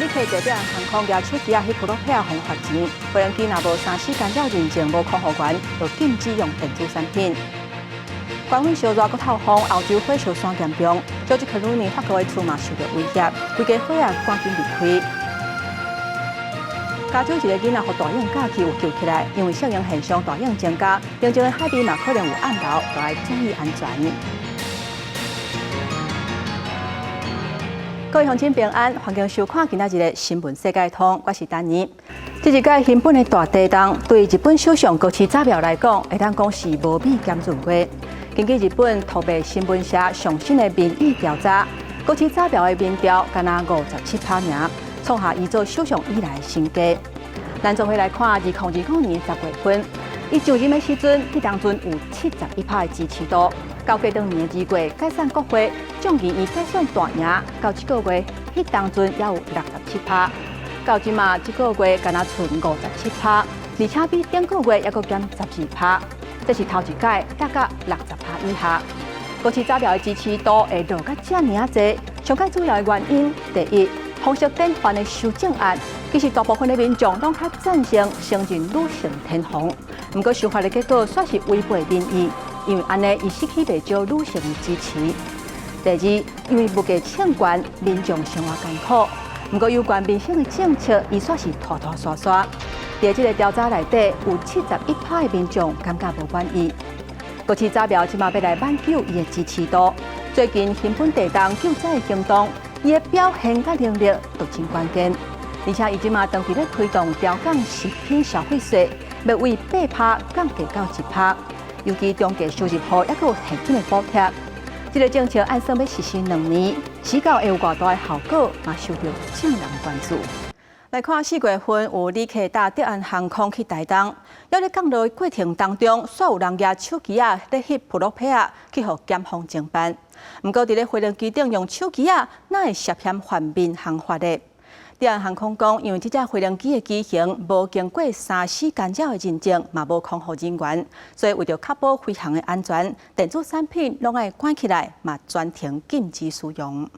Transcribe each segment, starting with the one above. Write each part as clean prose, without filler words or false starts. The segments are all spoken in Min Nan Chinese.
旅客坐德航空舉手機仔翕普洛帕予罰錢，飛行機若無3C 干擾認證，無空服員，就禁止用電子產品。高溫燒熱閣透風，歐洲火燒山嚴重，喬治克魯尼法國的厝嘛受著威脅，規家伙仔趕緊離開。加州一个囡仔予大鷹咬去有救起來，因為適應現象大鷹增加，寧靜的海邊嘛可能有暗流，都愛注意安全。各位鄉親平安，歡迎收看今仔日的新聞世界通，我是丹妮。這一屆熊本的大地震，對日本首相高市早苗來講，會當講是無米兼閏月。根據日本托白新聞社上新的民意調查，高市早苗的民調干焦57趴爾，創下伊做首相以來的新低。咱做伙來看2025年10月份，伊就任的時陣，彼當陣有71趴的支持度。到過兩年的2月，解散國會，眾議院改選大贏，到這個月，彼當陣猶有67趴。到這馬這個月干焦賰57趴，而且比頂個月猶閣減12趴。這是頭一擺落甲60趴以下。高市早苗的支持度會落甲遮爾仔濟，上蓋主要的原因，第一，方式典範的修正案，其實大部分的民眾攏較贊成承認女性天皇，毋過修法的結果煞是違背民意，因為按呢伊失去袂少女性的支持。第二，因為物價衝懸，民眾生活艱苦，毋過有關民生的政策，伊煞是拖拖沙沙。佇這個調查內底，有71趴的民眾感覺無滿意。高市早苗這馬欲來挽救伊的支持度。最近熊本地動救災的行動，伊的表現佮能力都真關鍵。而且伊這馬當佇咧推動調降食品消費稅，欲為8趴降低到1趴，尤其中低收入戶猶閣有現金的補貼。這個政策按算欲實施2年，時到會有偌大的效果，嘛受著眾人關注。來看4月份有旅客搭德安航空去台東，猶咧降落的過程當中，煞有人舉手機仔咧翕普洛帕仔，去予檢方偵辦。毋過佇咧飛行機頂用手機仔，哪會涉嫌犯民航法呢？德安航空講，因為這隻飛行機的機型無經過3C 干擾的認證，嘛無空服人員，所以為著確保飛行的安全，電子產品攏愛關起來，嘛全程禁止使用。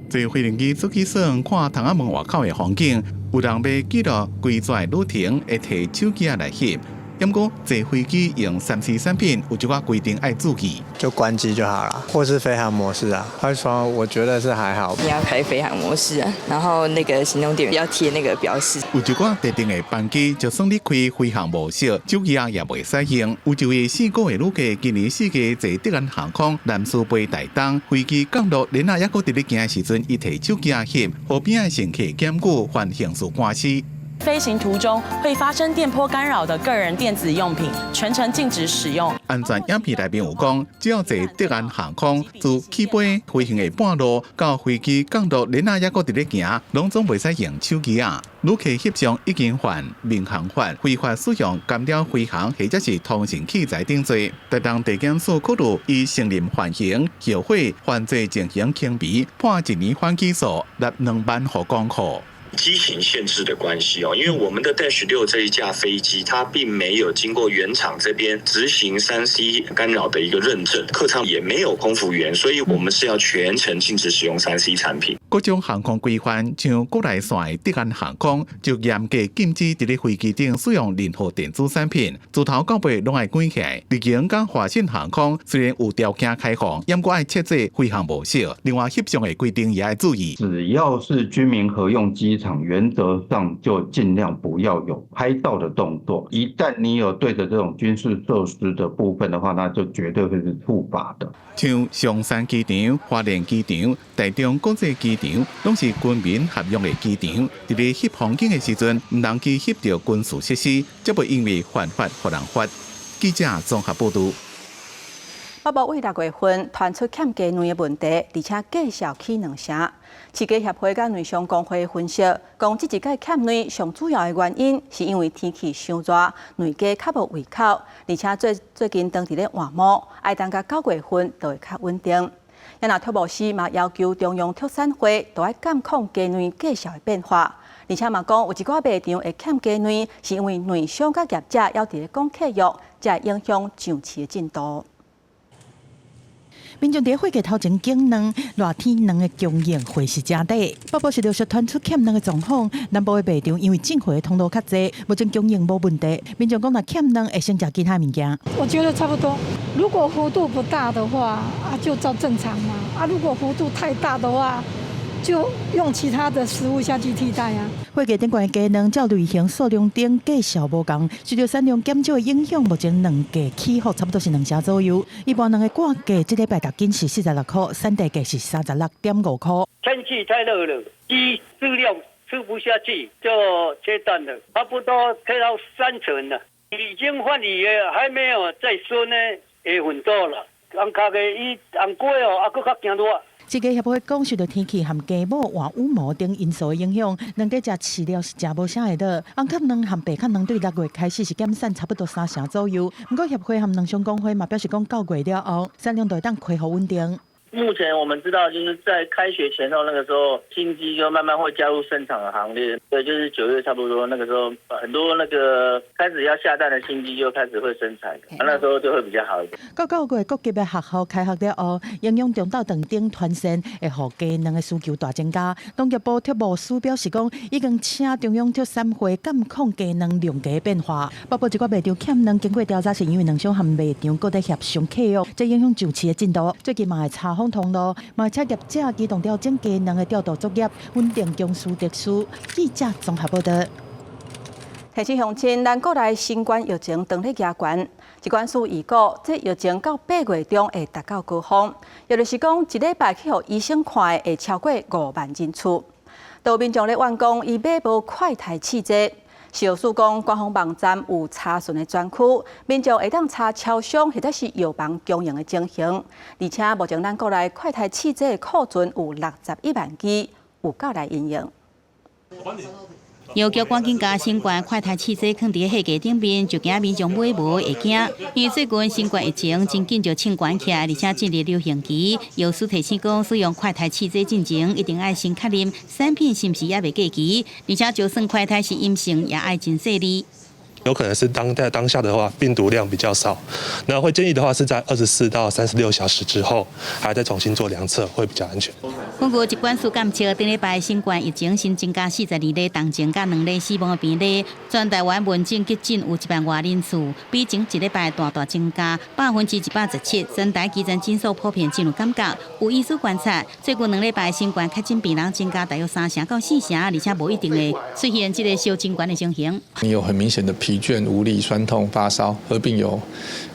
坐飛行機出去耍，看窗仔門外口的風景，有人欲記錄規逝旅程，會提手機仔來翕。毋過坐飛機用3C 產品有一寡規定愛注意，就關機就好了，或是飛行模式啊。開窗我覺得是還好。你要開飛行模式啊，然後那個行動電源要貼那個標識。有一寡特定的班機，就算你開飛行模式，手機仔也袂使用。有一位姓郭的旅客，今年4月坐德安航空南勢飛台東，飛機降落，囡仔猶閣佇咧行的時陣，伊提手機仔翕，予邊仔乘客檢舉犯刑事官司。飛行途中會發生電波干擾的個人電子用品，全程禁止使用。安全影片內面有講，只要坐德安航空，自起飛飛行的半路到飛機降落，囡仔猶閣佇咧行，攏總袂使用手機仔。旅客翕相已經犯民航法，非法使用干擾飛行或者是通訊器材等罪。台東地檢署考慮以承認犯行、後悔犯罪情形輕微，判1年緩起訴，納2萬戶公庫。機型限制的關係哦，因為我們的 Dash 6這一架飛機，它並沒有經過原廠這邊執行3C 干擾的一個認證，客艙也沒有空服員，所以我們是要全程禁止使用3C 產品。各種航空規範，像國內線的德安航空，就嚴格禁止佇咧飛機頂使用任何電子產品，自頭到尾攏愛關起來。日經佮華信航空雖然有條件開放，毋過愛設置飛行模式，另外翕相的規定也愛注意。只要是軍民合用機場，原則上就盡量不要有拍照的動作。一旦你有對著這種軍事設施的部分的話，那就絕對會是觸法的。像松山機場、花蓮機場、台中國際機場，攏是軍民合用的機場。佇咧翕風景的時陣，毋通去翕著軍事設施，才袂因為犯法予人罰。記者綜合報導。北部為6月份傳出欠雞卵的問題，而且價數起兩成。飼雞協會佮卵商公會分析，講這一擺欠卵上主要的原因，是因為天氣傷熱，卵雞較無胃口，而且最最近當佇咧換毛，愛等到9月份就會較穩定。啊若畜牧師嘛要求中央畜產會都愛監控雞卵價數的變化，而且嘛講有一寡賣場會欠雞卵，是因為卵商佮業者猶佇咧講契約，才會影響上市的進度。民眾佇貨架頭前揀卵，熱天卵的供應會是誠短。北部是陸續傳出欠卵的狀況，南部的賣場因為進貨的通路較濟，目前供應無問題。民眾講若欠卵會先食其他物件。我覺得差不多，如果幅度不大的話，啊就照正常嘛。啊，如果幅度太大的話，就用其他的食物下去替代啊。貨架頂懸的雞卵照類型、數量等價數無仝，受著產量減少的影響，目前卵價起伏差不多是2成左右。一般卵的割價，這禮拜逐斤是46塊，產地價是36.5塊。天氣太熱了，雞飼料吃不下去就缺蛋了，差不多缺到3成了。已經換羽的還沒有再生呢，也很多了。紅殼的伊紅粿哦，啊，閣較驚熱。飼雞協會講，受著天氣和雞母換羽毛等因素的影響，卵雞食飼料是誠無啥會落。紅殼卵和白殼卵對6月開始是減產差不多3成左右。毋過協會和卵商公會嘛表示講，9月了後，產量就會當恢復穩定。目前我們知道，就是在開學前後那個時候，新雞就慢慢會加入生產的行列。對，就是9月差不多那個時候，很多那個開始要下蛋的新雞就開始會生產，那時候就會比較好一點。到9月各級的學校開學了後，營養中晝頓等團膳會予雞卵的需求大增加。農業部畜牧司表示講，已經請中央畜產會監控雞卵量價變化。北部一寡賣場欠卵，經過調查是因為卵商和賣場閣咧協商契約，這影響上市的進度。最近嘛會查封通路，嘛請業者機動調整雞卵的調度作業，穩定供需秩序。記者綜合報道。提醒鄉親，咱國內新冠疫情當咧加懸，疾管署預估，這疫情到8月中會達到高峰，也就是講，一禮拜去予醫生看的會超過5萬人次。有民眾咧怨講，伊買無快篩試劑。食藥署講，官方網站有查詢的專區，民眾會當查超商或者是藥房供應的情形。而且目前咱國內快篩試劑的庫存有61萬支，有夠來應用。藥局趕緊共新冠快篩試劑囥佇貨架頂面，就驚民眾買無會驚。因為最近新冠疫情真緊就衝懸起來，而且進入流行期。藥師提醒講，使用快篩試劑進前，一定愛先確認產品是毋是猶未過期，而且就算快篩是陰性，也愛真細膩。有可能是當在當下的話，病毒量比較少，那會建議的話是在24到36小時之後，還再重新做量測，會比較安全。根據疾管署監測，頂禮拜新冠疫情新增加42例重症佮2例死亡的病例，全台灣門診急診有1萬外人次，比前一禮拜大大增加117%。全台基層診所普遍進入感覺，有醫師觀察，最近2禮拜新冠確診病人增加大約3成到4成，而且無一定會出現這個小增懸的情形。你有很明顯的疲倦、無力、痠痛、發燒，合併有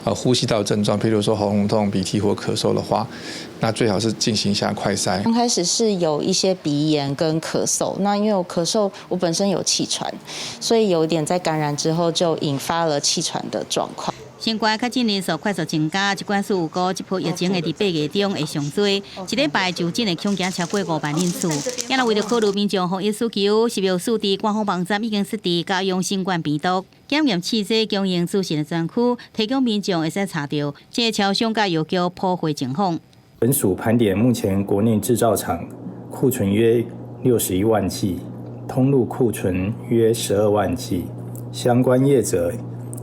呼吸道症狀，譬如說喉嚨痛、鼻涕或咳嗽的話，那最好是進行一下快篩。剛開始是有一些鼻炎跟咳嗽，那因為我咳嗽，我本身有氣喘，所以有一點在感染之後就引發了氣喘的狀況。新冠確診人數快速增加，疾管署預估這波疫情會佇8月中會上濟，一禮拜就診會恐驚超過5萬人次。也若為著考慮民眾防疫需求，食藥署佇官方網站已經設置家用新冠病毒檢驗試劑供應資訊的專區，提供民眾會使查著這个超商佮藥局鋪貨情況。本署盤點目前國內製造廠庫存約61萬劑，通路庫存約12萬劑，相關業者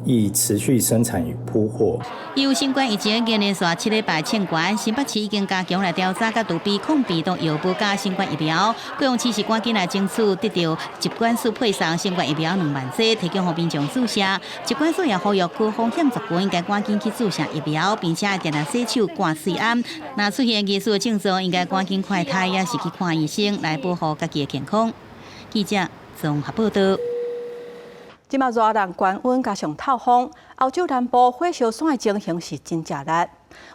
亦持續生產與鋪貨。由新冠疫情已經連續7禮拜衝懸，新北市已經加強來調查佮儲備抗病毒藥物佮新冠疫苗。高雄市是趕緊來爭取得著疾管署配送新冠疫苗2萬劑，提供予民眾注射。疾管署也呼籲高風險族群應該趕緊去注射疫苗，並且會定定洗手、掛喙罨。若出現疑似症狀，應該趕緊快篩，抑是去看醫生來保護家己的健康。記者綜合報道。這馬熱人高溫加上透風，歐洲南部火燒山的情形是真正力。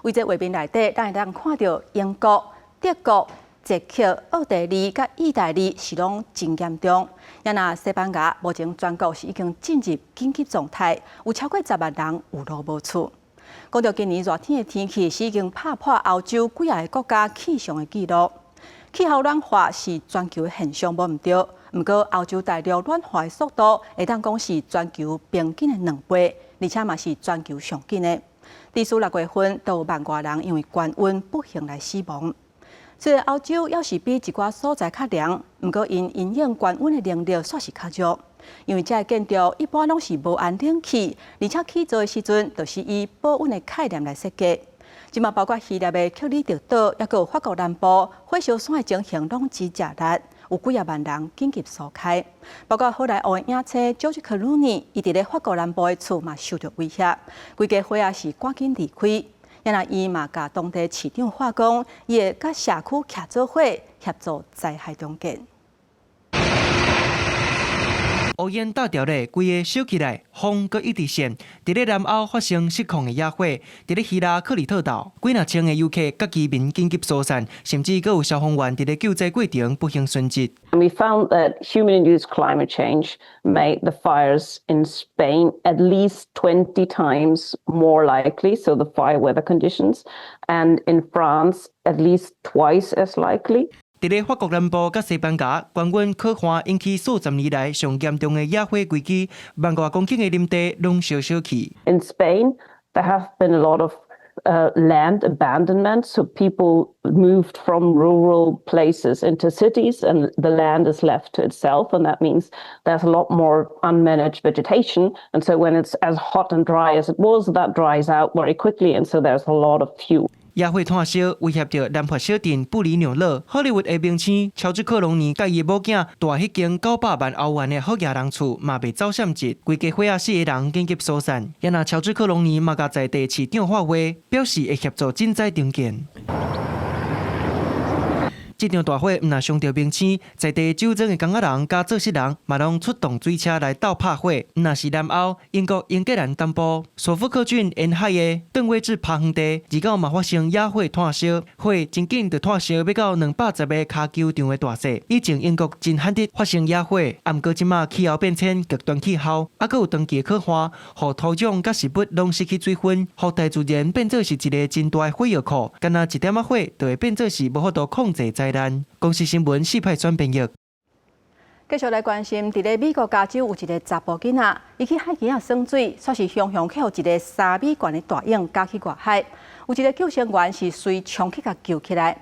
為這畫面內底，咱會當看著英國、德國、捷克、奧地利佮意大利是攏真嚴重。也若西班牙目前全國是已經進入緊急狀態，有超過10萬人有路無厝。講著今年熱天的天氣是已經拍破歐洲幾仔个國家氣象的紀錄。氣候暖化是全球的現象，無毋對。毋過歐洲大陸暖化的速度，會當講是全球平均的2倍，而且嘛是全球上緊的。至少6月份，都有萬外人因為高溫不幸來死亡。雖然歐洲猶是比一寡所在較涼，毋過𪜶因應高溫的能力煞是較弱。因為這个建築一般攏是無安冷氣，而且起造的時陣就是以保溫的概念來設計。這馬包括希臘的克里特島，抑閣有法國南部火燒山的情形攏真食力，有幾仔萬人緊急疏開。包括好萊塢的影星喬治克魯尼，伊佇咧法國南部的厝嘛受著威脅，規家伙仔是趕緊離開。啊若伊嘛共當地市長話講，伊會佮社區徛做伙協助災害重建。烏煙罩牢咧，規个燒起來，風閣一直旋。佇咧南歐發生失控的野火，佇咧希臘克里特島，幾若千个遊客佮居民緊急疏散，甚至閣有消防員佇咧救災過程不幸殉職。 We found that human-induced climate change made the fires in Spain at least 20 times more likely, so the fire weather conditions, and in France at least twice as likely. 佇咧法國南部佮西班牙，高溫乾旱引起數十年來上嚴重的野火危機，萬外公頃的林地攏燒燒去。 In Spain, there have been a lot of land abandonment, so people moved from rural places into cities, and the land is left to itself, and that means there's a lot more unmanaged vegetation. And so when it's as hot and dry as it was, that dries out very quickly, and so there's a lot of fuel. 野火炭燒威脅著南法小鎮布里紐勒，好萊塢的明星喬治克隆尼佮伊的某囝住彼間900萬歐元的好額人厝嘛袂走閃疾，規家伙仔四个人緊急疏散。啊若喬治克隆尼嘛共在地市長喊話，表示會協助賑災重建。這場大火毋但傷著明星，在地酒莊的工仔人佮做穡人嘛攏出動水車來鬥拍火。毋但是南歐、英國英格蘭東部、索福克郡沿海的頓威治拍園地，二九嘛發生野火炭燒，火真緊就炭燒欲到210個跤球場的大細。以前英國真罕得發生野火，啊毋過這馬氣候變遷、極端氣候，啊閣有長期乾旱，予土壤佮植物攏失去水分，予大自然變做是一个真大的火藥庫，干焦一點仔火就會變做是無法度控制災難。公視新聞四派轉編譯。繼續來關心，佇咧美國加州有一个查埔囡仔，伊去海墘仔耍水，煞是雄雄去予一个3米懸的大湧咬去外海。有一个救生員是隨衝去共救起來。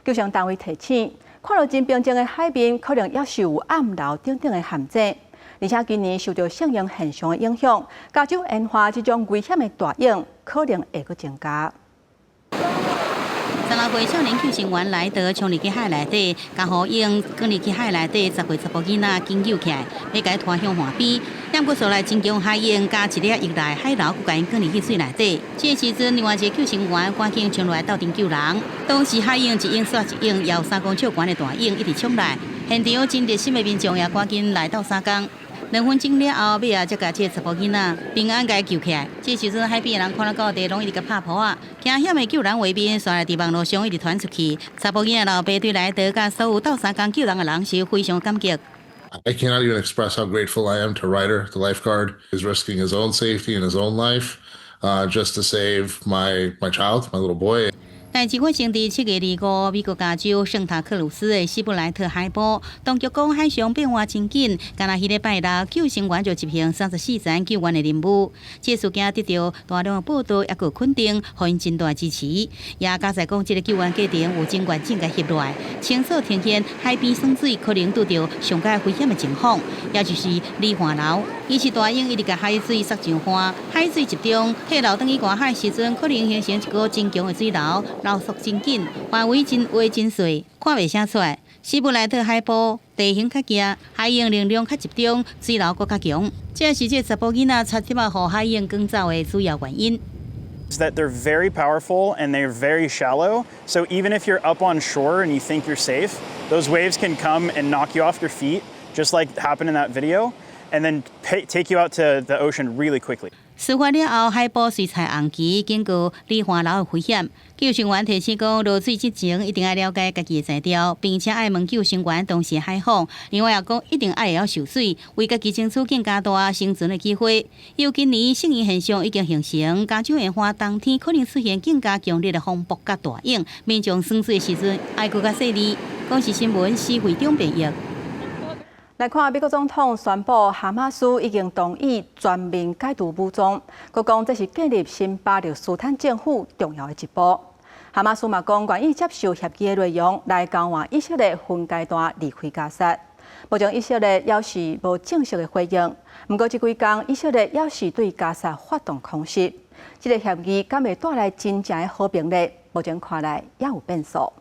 救生單位提醒，看著真平靜的海面，可能猶是有暗流等等的陷阱。而且今年受著聖嬰現象的影響，加州沿岸這種危險的大湧可能會閣增加。 16歲少年救生員萊德衝入去海內底，共予湧捲入去海內底10歲查埔囡仔緊救起來，欲共伊拖向岸邊。毋過紲來真強海湧佮一粒湧來海流，閣共𪜶捲入去水內底。這个時陣，另外一个救生員趕緊衝落來鬥陣救人。當時海湧一湧煞一湧，猶3公尺懸的大湧一直衝來，現場真熱心的民眾也趕緊來鬥相共。2分鐘了後，尾仔才共這个查埔囡仔平安共伊救起來。這時陣海邊的人看著到底，攏一直共拍噗仔，驚險的救人畫面，煞來佇網路上一直傳出去。查埔囡仔老爸對萊德佮所有鬥相共救人的人是非常感激。 I cannot even express how grateful I am to Ryder, the lifeguard, who's risking his own safety and his own life just to save my child, my little boy. 代誌發生佇7月25，美國加州聖塔克魯斯的斯布萊特海埔，當局講海上變化真緊，干焦彼禮拜六救生員就執行34層救援的任務。這事件得著大量的報道，抑閣肯定，予𪜶真大支持。也加載講，這个救援過程有真完整共翕落來，清楚呈現海邊耍水可能拄著上蓋危險的情況，也就是離岸流。伊是大湧一直共海水捒上岸，海水集中退流轉去外海時陣，可能形成一股真強的水流。流速真緊，範圍真狹真細，看袂啥出來。斯布萊特海埔地形較崎，海湧能量較集中，水流閣較強。這是這查埔囡仔差點仔予海湧捲走的主要原因。 Is that they're very powerful and they're very shallow. So even if you're up on shore and you think you're safe, those waves can come and knock you off your feet, just like happened in that video, and then take you out to the ocean really quickly. 事發了後，海埔隨彩紅旗警告離岸流的危險。救生員提醒講，落水之前一定愛了解家己的才調，並且愛問救生員當時海況。另外也講，一定愛會曉泅水，為家己爭取更加大生存的機會。由今年聖嬰現象已經形成，加州沿岸冬天可能出現更加強烈的風暴佮大湧，民眾耍水的時陣愛閣較細膩。公視新聞施惠中編譯。來看美國總統宣布，哈馬斯已經同意全面解除武裝，閣講這是建立新巴勒斯坦政府重要的一步。哈馬斯嘛講願意接受協議的內容，來交換以色列分階段離開加薩。目前以色列猶是無正式的回應，毋過這幾工以色列猶是對加薩發動空襲。這个協議敢會帶來真正的和平呢？目前看來猶有變數。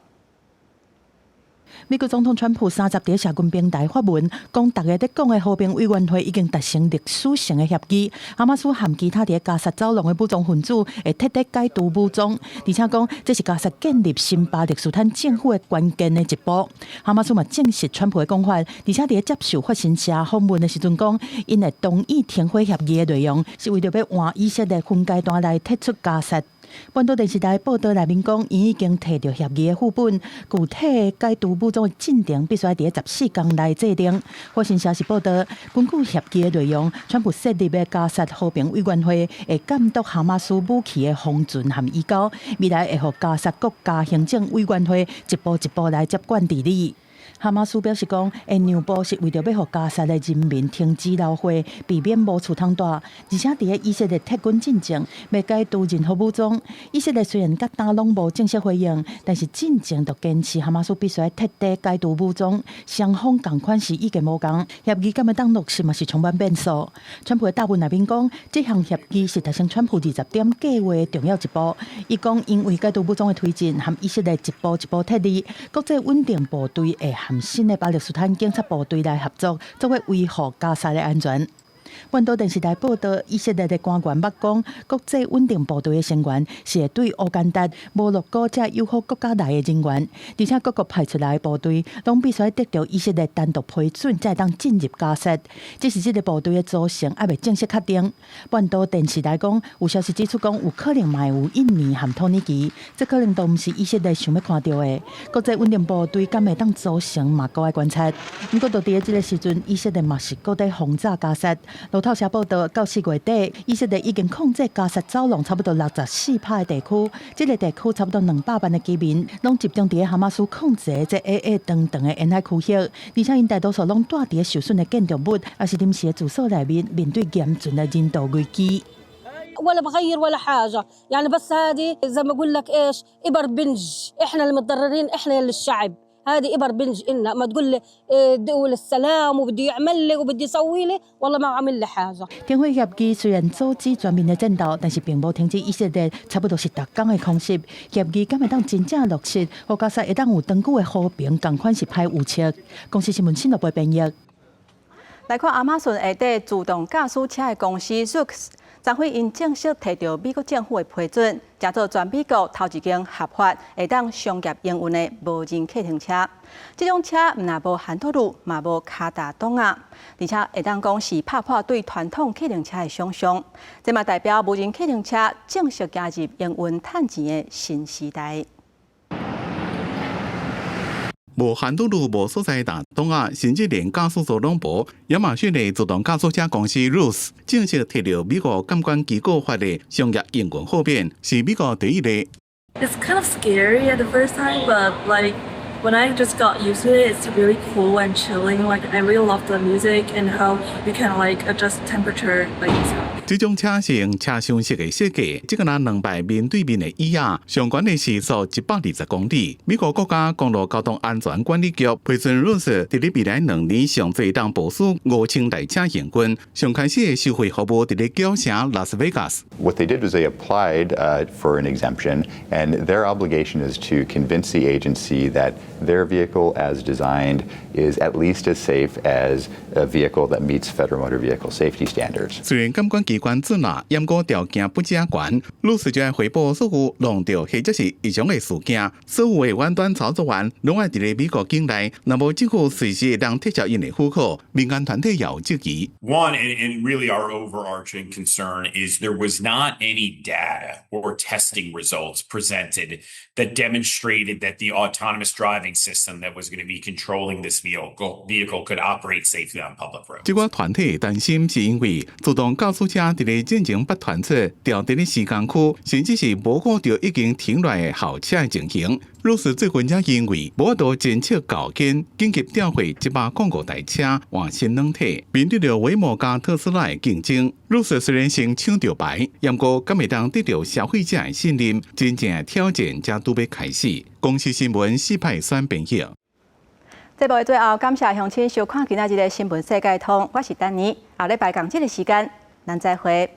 美國總統川普30佇社群平台發文，講逐家咧講的和平委員會已經達成歷史性的協議。哈馬斯和其他佇加薩走廊的武裝分子會徹底解除武裝，而且講這是加薩建立新巴勒斯坦政府的關鍵的一步。哈馬斯嘛證實川普的講法，而且佇接受法新社訪問的時陣講，𪜶會同意停火協議的內容，是為著欲換以色列分階段來撤出加薩。半島電視台報導內面講，𪜶已經提著協議的副本，具體解除武裝的進程必須愛佇14工內制定。法新社是報導，根據協議的內容，川普設立的加薩和平委員會會監督哈馬斯武器的封存和移交，未來會予加薩國家行政委員會一步一步來接管治理。哈馬斯表示講，會讓步是為著欲予加薩的人民停止流血，避免無厝通蹛，而且佇以色列撤軍進前，袂解除任何武裝。以色列雖然佮今攏無正式回應，但是進前就堅持哈馬斯必須徹底解除武裝，雙方仝款是意見無仝，協議敢會當落實嘛是充滿變數。川普的答文內面講，這項協議是達成川普20點計畫的重要一步。伊講，因為解除武裝的推進，和以色列一步一步撤離，國際穩定部隊會和新的巴勒斯坦警察部隊來合作，做伙維護加薩的安全。半島電視台報導，以色列的官員捌講，國際穩定部隊的成員是會對烏干達、摩洛哥遮友好國家來的人員，而且各國派出來的部隊攏必須得著以色列單獨批准，才會當進入加薩。只是這个部隊的組成猶未正式確定。半島電視台講，有消息指出講，有可能嘛會有印尼和土耳其，這可能都毋是以色列想欲看著的。國際穩定部隊敢會當組成嘛，閣愛觀察。毋過，就佇這个時陣，以色列嘛是閣咧轟炸加薩。路透社報導，到4月底，以色列已經控制加薩走廊差不多64趴的地區。這个地區差不多200萬的居民，攏集中佇哈馬斯控制的這矮矮長長的沿海區域，而且𪜶大多數攏蹛佇受損的建築物，抑是臨時的住所內面，面對嚴峻的人道危機。 ولا بغير ولا حاجة يعني بس هذه زي ما أقول لك إيش إبر بنج إحنا المتضررين إحنا اللي الشعب هذه إبر بنج إلنا ما تقول لي دول السلام وبده يعمل لي وبده يسوي لي والله ما عمل لي حاجة。停火協議雖然阻止全面的戰鬥，但是並無停止以色列差不多是逐工的空襲。協議敢會當真正落實，予加薩會當有長久的和平，仝款是歹預測。公視新聞新聞部編譯。來看亞馬遜下底自動駕駛車的公司 Zoox，昨昏𪜶正式提著美國政府的批准，成做全美國頭一間合法會當商業營運的無人客停車。這種車毋但無蟬陀路，嘛無跤踏擋仔，而且會當講是拍破對傳統客停車的想象。這嘛代表無人客停車正式加入營運趁錢的新時代。無蟬陀路，無所在踏擋仔，甚至連駕駛座攏無。亞馬遜的自動駕駛車公司 Zoox 正式提著美國監管機構發的商業營運豁免，是美國第一个。 It's kind of scary at the first time, but like when I just got used to it, it's really cool and chilling. Like I really love the music and how you can like adjust temperature like yourself. 這種車型車廂式的設計，這個若兩排面對面的椅仔，上懸的時速120公里。美國國家公路交通安全管理局批准 Zoox 佇咧未來2年上濟當部署5000台車營運，上開始的收費服務佇咧繳城拉斯維加斯。 What they did was they applied for an exemption, and their obligation is to convince the agency that their vehicle as designed is at least as safe as a vehicle that meets federal motor vehicle safety standards. 雖然監管機關准啦，毋過條件不遮懸，Zoox 就愛回報所有弄著或者是異常的事件，所有的遠端操作員攏愛佇咧美國境內，若無政府隨時會當撤銷𪜶的許可，民間團體也有質疑。 One, and really our overarching concern is there was not any data or testing results presented that demonstrated that the autonomous driving system that was going to be controlling this vehicle could operate safely on public roads. 這個團體擔心是因為自動駕駛車車佇咧進前捌傳出著佇咧施工區，甚至是無顧著已經停落來的校車的情形。魯斯最近也因為無法度偵測到緊，緊急調貨105台車換新軟體，面對著威摩佮特斯拉的競爭，魯斯雖然先搶著牌，毋過敢會當得著消費者的信任，真正的挑戰才拄欲開始。公視新聞四派選編譯。節目的最後，感謝鄉親收看今仔日的新聞世界通，我是丹妮，後禮拜仝這个時間，咱再會。